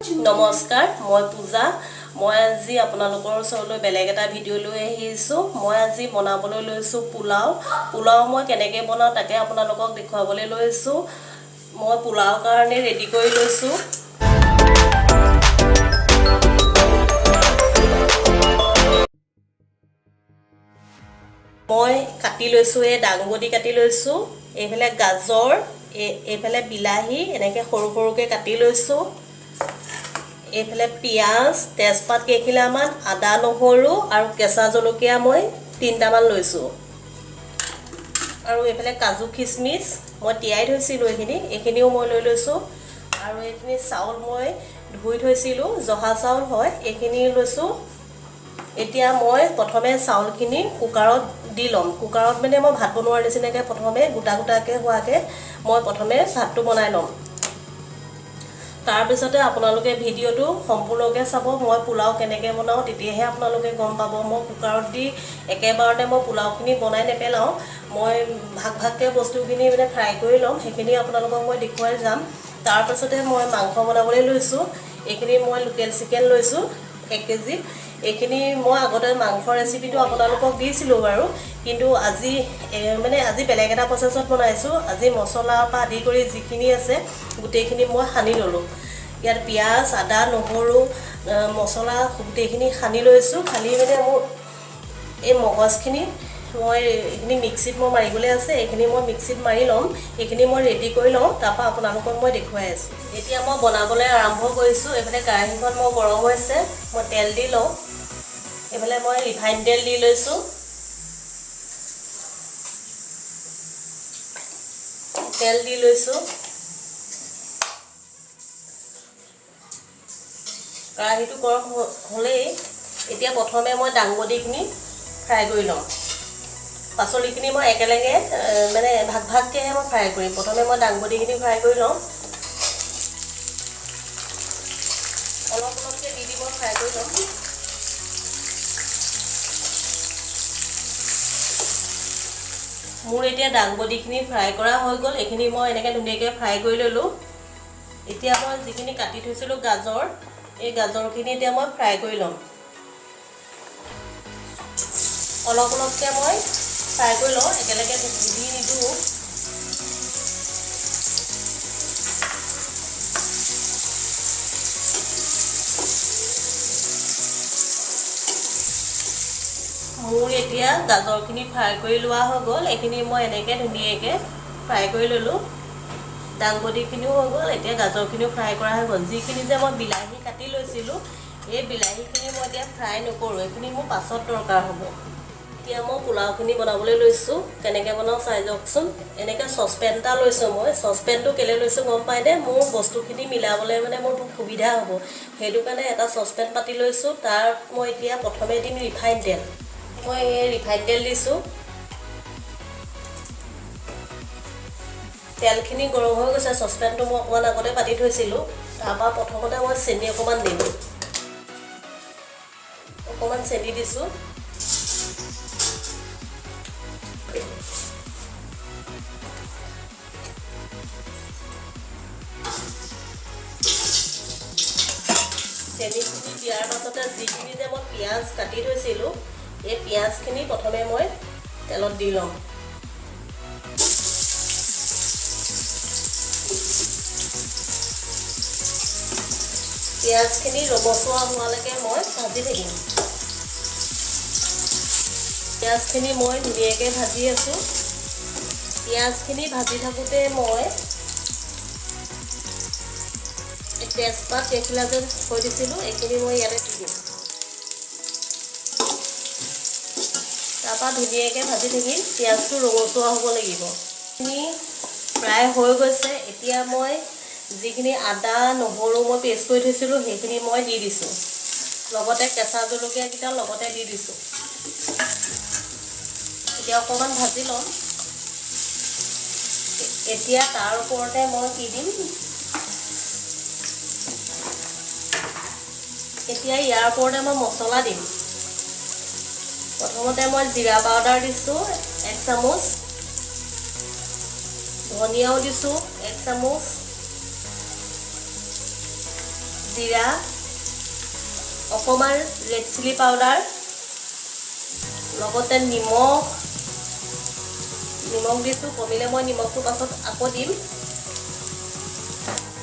নমস্কাৰ, মই পূজা। মই আজি আপোনালোকৰ ওচৰলৈ বেলেগ এটা ভিডিঅ' লৈ আহিছোঁ। মই আজি বনাবলৈ লৈছোঁ পোলাও। পোলাও মই কেনেকৈ বনাওঁ, তাকে আপোনালোকক দেখুৱাবলৈ লৈছোঁ। মই পোলাওৰ কাৰণে ৰেডি কৰি লৈছোঁ। মই কাটি লৈছোঁ, এই দাংবডি কাটি লৈছোঁ, এইফালে গাজৰ, এইফালে বিলাহী এনেকৈ সৰু সৰুকৈ কাটি লৈছোঁ, এইফালে পিঁয়াজ, তেজপাত কেইখিলামান, আদা, নহৰু আৰু কেঁচা জলকীয়া মই তিনিটামান লৈছোঁ আৰু এইফালে কাজু খিচমিচ মই তিয়াই থৈছিলোঁ এইখিনি, এইখিনিও মই লৈ লৈছোঁ। আৰু এইখিনি চাউল মই ধুই থৈছিলোঁ, জহা চাউল হয়, এইখিনি লৈছোঁ। এতিয়া মই প্ৰথমে চাউলখিনি কুকাৰত দি ল'ম। কুকাৰত মানে মই ভাত বনোৱাৰ নিচিনাকৈ প্ৰথমে গোটা গোটাকৈ হোৱাকৈ মই প্ৰথমে ভাতটো বনাই ল'ম। তাৰপিছতে আপোনালোকে ভিডিঅ'টো সম্পূৰ্ণকৈ চাব, মই পোলাও কেনেকৈ বনাওঁ, তেতিয়াহে আপোনালোকে গম পাব। মই কুকাৰত দি একেবাৰতে মই পোলাওখিনি বনাই নেপেলাওঁ। মই ভাগ ভাগকৈ বস্তুখিনি মানে ফ্ৰাই কৰি ল'ম, সেইখিনি আপোনালোকক মই দেখুৱাই যাম। তাৰপাছতে মই মাংস বনাবলৈ লৈছোঁ। এইখিনি মই লোকেল চিকেন লৈছোঁ 1 কেজি। এইখিনি মই আগতে মাংস ৰেচিপিটো আপোনালোকক দিছিলোঁ বাৰু, কিন্তু আজি মানে আজি বেলেগ এটা প্ৰচেছত বনাইছোঁ। আজি মছলাৰ পৰা আদি কৰি যিখিনি আছে গোটেইখিনি মই সানি ল'লোঁ। ইয়াত পিঁয়াজ, আদা, নহৰু, মছলা গোটেইখিনি সানি লৈছোঁ। খালি মানে মোৰ এই মগজখিনি মই এইখিনি মিক্সিত মই মাৰিবলৈ আছে, এইখিনি মই মিক্সিত মাৰি ল'ম। এইখিনি মই ৰেডি কৰি লওঁ, তাৰপৰা আপোনালোকক মই দেখুৱাই আছোঁ। এতিয়া মই বনাবলৈ আৰম্ভ কৰিছোঁ। এইফালে কেৰাহীখন মোৰ গৰম হৈছে, মই তেল দি লওঁ। এইফালে মই ৰিফাইন তেল দি লৈছোঁ। তেল দি লৈছোঁ। কেৰাহীটো গৰম হ'লেই এতিয়া প্ৰথমে মই দাংবডিখিনি ফ্ৰাই কৰি ল'ম। পাচলিখিনি মই একেলগে মানে ভাগ ভাগকৈহে মই ফ্ৰাই কৰিম। প্ৰথমে মই দাংবডিখিনি ফ্ৰাই কৰি লওঁ। অলপ অলপকৈ দি দি মই ফ্ৰাই কৰি ল'ম। মোৰ এতিয়া দাংবডিখিনি ফ্ৰাই কৰা হৈ গ'ল। এইখিনি মই এনেকৈ ধুনীয়াকৈ ফ্ৰাই কৰি ল'লোঁ। এতিয়া মই যিখিনি কাটি থৈছিলোঁ গাজৰ, এই গাজৰখিনি এতিয়া মই ফ্ৰাই কৰি ল'ম। অলপ অলপকৈ মই ফ্ৰাই কৰি লওঁ, একেলগে দি নিদিওঁ। মোৰ এতিয়া গাজৰখিনি ফ্ৰাই কৰি লোৱা হৈ গ'ল। এইখিনি মই এনেকৈ ধুনীয়াকৈ ফ্ৰাই কৰি ল'লোঁ। দাংবডিখিনিও হৈ গ'ল, এতিয়া গাজৰখিনিও ফ্ৰাই কৰা হৈ গ'ল। যিখিনি যে মই বিলাহী কাটি লৈছিলোঁ, এই বিলাহীখিনি মই এতিয়া ফ্ৰাই নকৰোঁ, এইখিনি মোৰ পাছত দৰকাৰ হ'ব। এতিয়া মই পোলাওখিনি বনাবলৈ লৈছোঁ। কেনেকৈ বনাওঁ চাই যাওকচোন। এনেকৈ চচপেন এটা লৈছোঁ মই। চচপেনটো কেলৈ লৈছোঁ গম পায়নে? মোৰ বস্তুখিনি মিলাবলৈ মানে মোৰ সুবিধা হ'ব, সেইটো কাৰণে এটা চচপেন পাতি লৈছোঁ। তাত মই এতিয়া প্ৰথমে দিম ৰিফাইন তেল। মই এই ৰিফাইন তেল দিছোঁ। তেলখিনি গৰম হৈ গৈছে। চচপেনটো মই অকণমান আগতে পাতি থৈছিলোঁ। তাৰপৰা প্ৰথমতে মই চেনি অকণমান দিম। অকণমান চেনি দিছোঁ। চেনিখিনি দিয়াৰ পাছতে যিখিনি যে মই পিঁয়াজ কাটি থৈছিলোঁ, এই পিঁয়াজখিনি প্ৰথমে মই তেলত দি ল'ম। পিঁয়াজখিনি ৰঙচুৱা হোৱালৈকে মই ভাজি থাকিম। পিঁয়াজখিনি মই ধুনীয়াকৈ ভাজি আছোঁ। পিঁয়াজখিনি ভাজি থাকোঁতে মই এই তেজপাত কেইখিলা যে থৈ দিছিলোঁ, এইখিনি মই ইয়াতে দি দিম। তাৰপৰা ধুনীয়াকৈ ভাজি থাকিম। পিঁয়াজটো ৰঙচুৱা হ'ব লাগিব। এইখিনি প্ৰায় হৈ গৈছে। এতিয়া মই যিখিনি আদা, নহৰু মই পেষ্ট কৰি থৈছিলোঁ, সেইখিনি মই দি দিছোঁ। লগতে কেঁচা জলকীয়াকেইটা লগতে দি দিছোঁ। এতিয়া অকণমান ভাজি ল'ম। এতিয়া তাৰ ওপৰতে মই কি দিম? এতিয়া ইয়াৰ ওপৰতে মই মছলা দিম। প্ৰথমতে মই জিৰা পাউডাৰ দিছোঁ 1 চামুচ, ধনিয়াও দিছোঁ 1 চামুচ, জিৰা, অকণমান ৰেড চিলি পাউডাৰ, লগতে নিমখ। নিমখ দিছোঁ, কমিলে মই নিমখটো পাছত আকৌ দিম।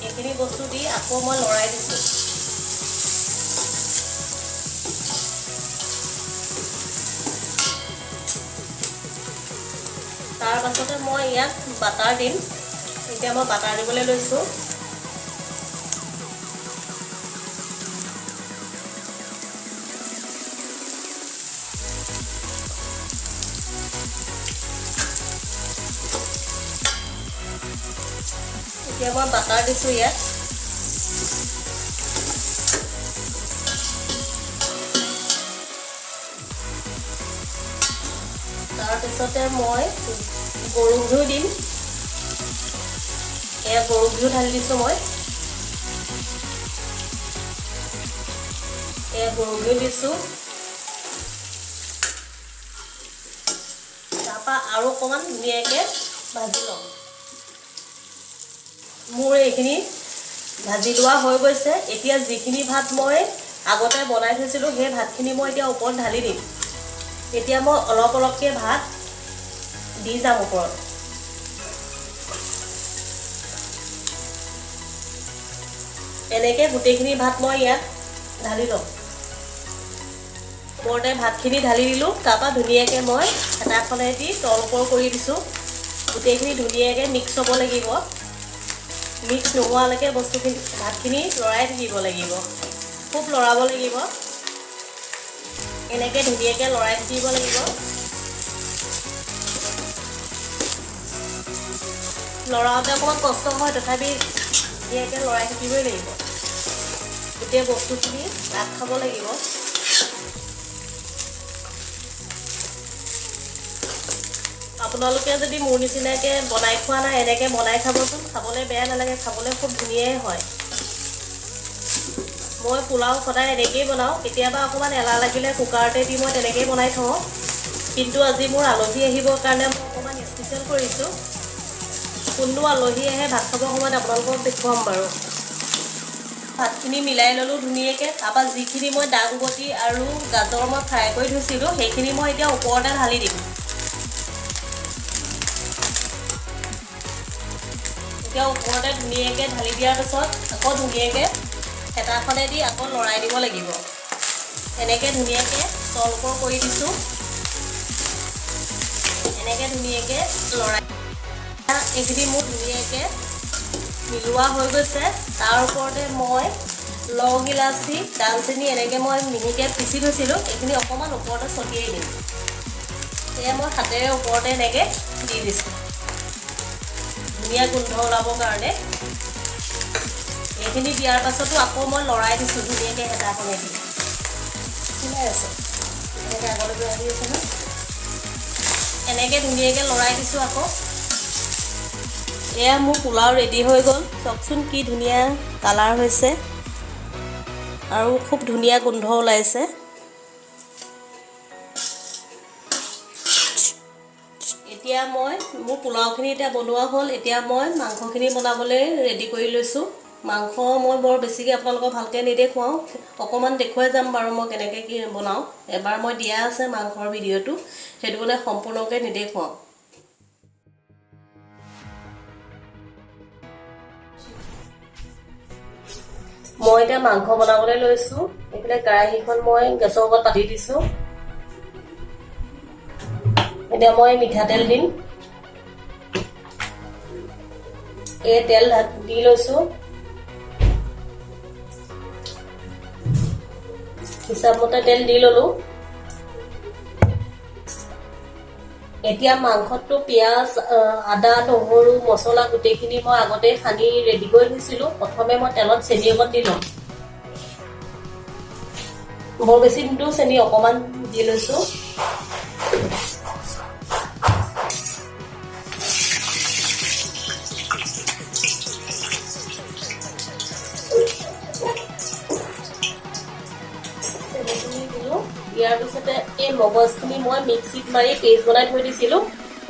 এইখিনি বস্তু দি আকৌ মই লৰাই দিছোঁ। তাৰ পাছতে মই ইয়াত বাটাৰ দিম। এতিয়া মই বাটাৰ দিবলৈ লৈছোঁ। এতিয়া মই বাটাৰ দিছোঁ ইয়াত। তাৰপিছতে মই গৰু ঘিউ দিম। এয়া গৰু ঘিউ ঢালি দিছোঁ মই। এয়া গৰু ঘিউ দিছোঁ। তাৰপৰা আৰু অকণমান ধুনীয়াকৈ ভাজি ল'ম। মোৰ এইখিনি ভাজি লোৱা হৈ গৈছে। এতিয়া যিখিনি ভাত মই আগতে বনাই থৈছিলোঁ, সেই ভাতখিনি মই এতিয়া ওপৰত ঢালি দিম। এতিয়া মই অলপ অলপকৈ ভাত দি যাম ওপৰত। এনেকৈ গোটেইখিনি ভাত মই ইয়াত ঢালি ল'ম। ওপৰতে ভাতখিনি ঢালি দিলোঁ। তাৰপৰা ধুনীয়াকৈ মই হেতাখনেদি তল ওপৰ কৰি দিছোঁ। গোটেইখিনি ধুনীয়াকৈ মিক্স হ'ব লাগিব। মিক্স নোহোৱালৈকে বস্তুখিনি, ভাতখিনি লৰাই থাকিব লাগিব, খুব লৰাব লাগিব। এনেকৈ ধুনীয়াকৈ লৰাই থাকিব লাগিব। লৰাওঁতে অকণমান কষ্ট হয়, তথাপি ধুনীয়াকৈ লৰাই থাকিবই লাগিব। গোটেই বস্তুখিনি লাগ খাব লাগিব। আপোনালোকে যদি মোৰ নিচিনাকৈ বনাই খোৱা নাই, এনেকৈ বনাই খাবচোন, খাবলৈ বেয়া নালাগে, খাবলৈ খুব ধুনীয়াই হয়। মই পোলাও সদায় এনেকৈয়ে বনাওঁ। কেতিয়াবা অকণমান এলাহ লাগিলে কুকাৰতে দি মই তেনেকৈয়ে বনাই থওঁ। কিন্তু আজি মোৰ আলহী আহিবৰ কাৰণে মই অকণমান স্পেচিয়েল কৰিছোঁ। কোনটো আলহী আহে ভাত খাবৰ সময়ত আপোনালোকক দেখুৱাম বাৰু। ভাতখিনি মিলাই ল'লোঁ ধুনীয়াকৈ। তাৰপৰা যিখিনি মই দাংবডি আৰু গাজৰ মই ফ্ৰাই কৰি থৈছিলোঁ, সেইখিনি মই এতিয়া ওপৰতে ঢালি দিম। এতিয়া ওপৰতে ধুনীয়াকৈ ঢালি দিয়াৰ পাছত আকৌ ধুনীয়াকৈ হেতাখনে দি আকৌ লৰাই দিব লাগিব। এনেকৈ ধুনীয়াকৈ তল ওপৰ কৰি দিছোঁ। এনেকৈ ধুনীয়াকৈ লৰাই এইখিনি মোৰ ধুনীয়াকৈ মিলোৱা হৈ গৈছে। তাৰ ওপৰতে মই লং, ইলাচি, ডালচেনি এনেকৈ মই মিহিকৈ পিচি থৈছিলোঁ, এইখিনি অকণমান ওপৰতে ছটিয়াই দিম। সেয়া মই হাতেৰে ওপৰতে এনেকৈ দি দিছোঁ, ধুনীয়া গোন্ধ ওলাবৰ কাৰণে। এইখিনি দিয়াৰ পাছতো আকৌ মই লৰাই দিছোঁ ধুনীয়াকৈ হেতাখনেদি। কিমান আছে এনেকৈ আগলৈ আহি আছে ন, এনেকৈ ধুনীয়াকৈ লৰাই দিছোঁ আকৌ। এয়া মোৰ পোলাও ৰেডি হৈ গ'ল। চাওকচোন কি ধুনীয়া কালাৰ হৈছে আৰু খুব ধুনীয়া গোন্ধ ওলাইছে। এতিয়া মই মোৰ পোলাওখিনি এতিয়া বনোৱা হ'ল। এতিয়া মই মাংসখিনি বনাবলৈ ৰেডি কৰি লৈছোঁ। মাংস মই বৰ বেছিকৈ আপোনালোকক ভালকৈ নেদেখুৱাওঁ, অকণমান দেখুৱাই যাম বাৰু মই কেনেকৈ কি বনাওঁ। এবাৰ মই দিয়া আছে মাংসৰ ভিডিঅ'টো, সেইটো মানে সম্পূৰ্ণকৈ নেদেখুৱাওঁ। মই এতিয়া মাংস বনাবলৈ লৈছোঁ। এইফালে কেৰাহীখন মই গেছৰ ওপৰত পাতি দিছোঁ। এতিয়া মই মিঠাতেল দিম। এই তেল দি লৈছোঁ। হিচাপমতে তেল দি ল'লোঁ। এতিয়া মাংসটো পিঁয়াজ, আদা, নহৰু, মছলা গোটেইখিনি মই আগতেই সানি ৰেডি কৰি থৈছিলোঁ। প্ৰথমে মই তেলত চেনি অকণ দি ল'ম। বৰ বেছি নিদিওঁ, চেনি অকণমান দি লৈছোঁ। চেনিখিনি দিলোঁ। ইয়াৰ পিছতে এই মগজখিনি মই মিক্সিত মাৰি পেষ্ট বনাই থৈ দিছিলোঁ।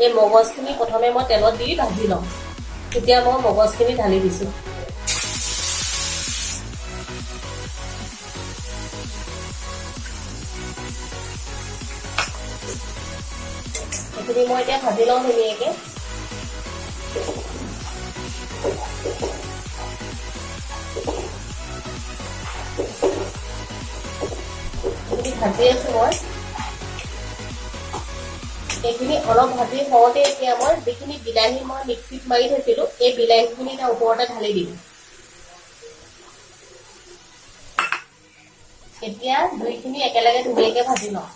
এই মগজখিনি প্ৰথমে মই তেলত দি ভাজি ল'ম। এতিয়া মই মগজখিনি ঢালি দিছোঁ। এইখিনি মই এতিয়া ভাজি লওঁ ধুনীয়াকৈ। এইখিনি ভাজি আছোঁ মই। এইখিনি অলপ ভাজি হওঁতে এতিয়া মই যিখিনি বিলাহী মই মিক্সিত মাৰি থৈছিলোঁ, এই বিলাহীখিনি তাৰ ওপৰতে ঢালি দিম। এতিয়া দুইখিনি একেলগে ধুনীয়াকৈ ভাজি লওঁ।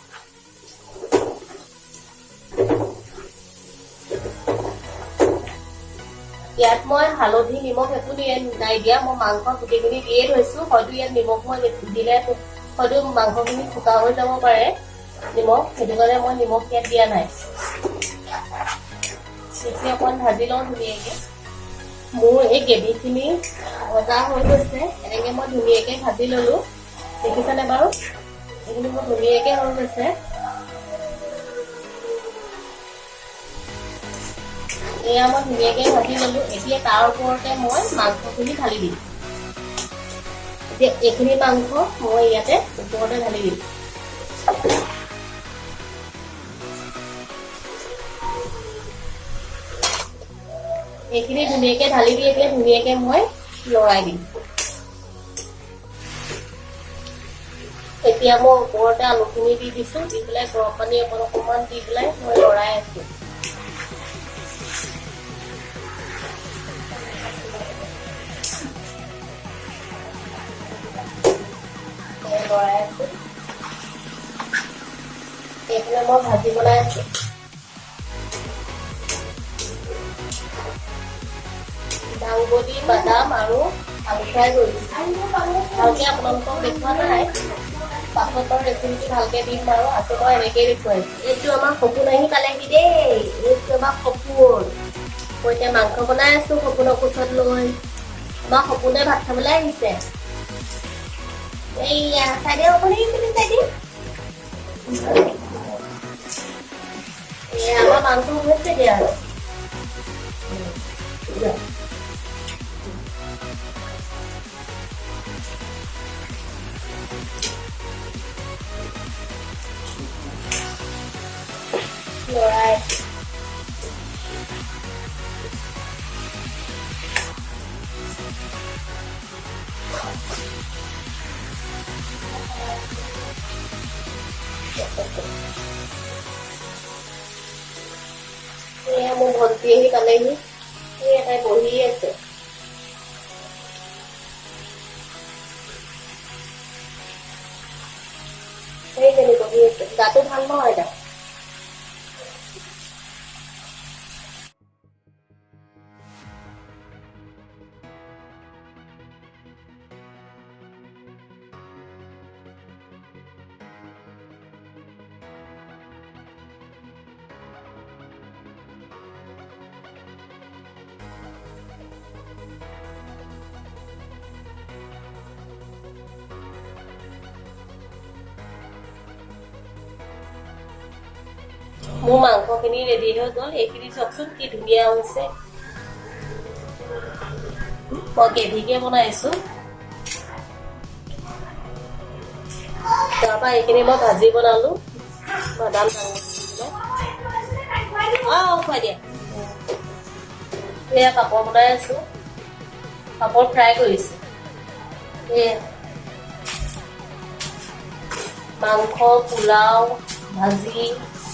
ইয়াত মই হালধি নিমখ একো নাই দিয়া, মই মাংস গোটেইখিনি দিয়ে থৈছোঁ। হয়তো ইয়াত নিমখ মই দিলে হয়তো মাংসখিনি চোকা হৈ যাব পাৰে নিমখ, সেইটো কাৰণে মই নিমখ ইয়াত দিয়া নাই। এতিয়া অকণমান ভাজি লওঁ ধুনীয়াকৈ। মোৰ এই গ্ৰেভিখিনি ভজা হৈ গৈছে, এনেকৈ মই ধুনীয়াকৈ ভাজি ল'লোঁ। দেখিছেনে বাৰু? এইখিনি মোৰ ধুনীয়াকৈ হৈ গৈছে। এয়া মই ধুনীয়াকৈ ভাজি ল'লোঁ। এতিয়া তাৰ ওপৰতে মই মাংসখিনি ঢালি দিম। এতিয়া এইখিনি মাংস মই ইয়াতে ওপৰতে ঢালি দিম। এইখিনি ধুনীয়াকৈ ঢালি দি এতিয়া ধুনীয়াকৈ মই লৰাই দিম। এতিয়া মই ওপৰতে আলুখিনি দি দিছোঁ, দি পেলাই গৰম পানী অকণ অকণমান দি পেলাই মই লৰাই আছোঁ। লৰাই আছোঁ। এইফালে মই ভাজি বনাই আছোঁ। দাংবডি, বাদাম আৰু আলু ফ্ৰাই কৰিছোঁ। ভালকৈ আপোনালোকক দেখুওৱা নাই, পাছত বাৰু ৰেচিপিটো ভালকৈ দিম বাৰু। আকৌ মই এনেকেই দেখুৱাইছোঁ। এইটো আমাৰ সপোন আহি পালেহি দেই। এইটো আমাৰ সপোন। মই এতিয়া মাংস বনাই আছোঁ সপোনৰ কোচত লৈ। আমাৰ সপোনে ভাত খাবলৈ আহিছে। এইয়া চাই দিয়ক, আপুনি চাই দিয়ক। এয়া আমাৰ মাংস হৈছেগৈ আৰু। লৰাই এয়া মোৰ ভণ্টি আহি পালেহি। এই তাই বহি আছে। সেইজনী বহি আছে, গাটো ভাল নহয় তাৰ। মোৰ মাংসখিনি ৰেডি হৈ গ'ল। এইখিনি চাওকচোন কি ধুনীয়া হৈছে। মই গ্ৰেভিকে বনাইছোঁ। তাৰপৰা এইখিনি মই ভাজি বনালোঁ, বাদাম অঁ খুৱাই দিয়া। এয়া পাপৰ বনাই আছোঁ, পাপৰ ফ্ৰাই কৰিছোঁ। এয়া মাংস, পোলাও, ভাজি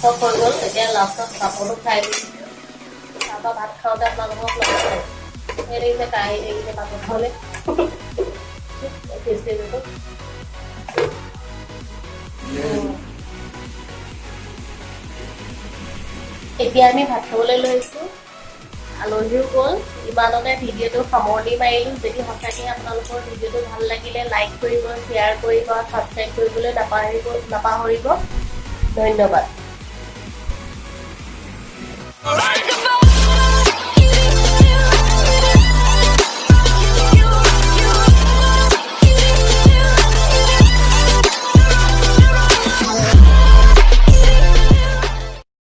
চব হৈ গ'ল। এতিয়া লাষ্টত পাপৰটো ফ্ৰাই কৰিছোঁ। তাৰপৰা ভাত খাওঁতে আপোনালোকক লগ পাম। এই দেখিছে কেৰাহী দেখিছে পাপৰ খাবলৈ। এতিয়া আমি ভাত খাবলৈ লৈছোঁ, আলহীও গ'ল। ইমানতে ভিডিঅ'টো সামৰণি মাৰিলোঁ। যদি সঁচাকৈ আপোনালোকৰ ভিডিঅ'টো ভাল লাগিলে লাইক কৰিব, শ্বেয়াৰ কৰিব, ছাবস্ক্ৰাইব কৰিবলৈ নাপাহৰিব। ধন্যবাদ।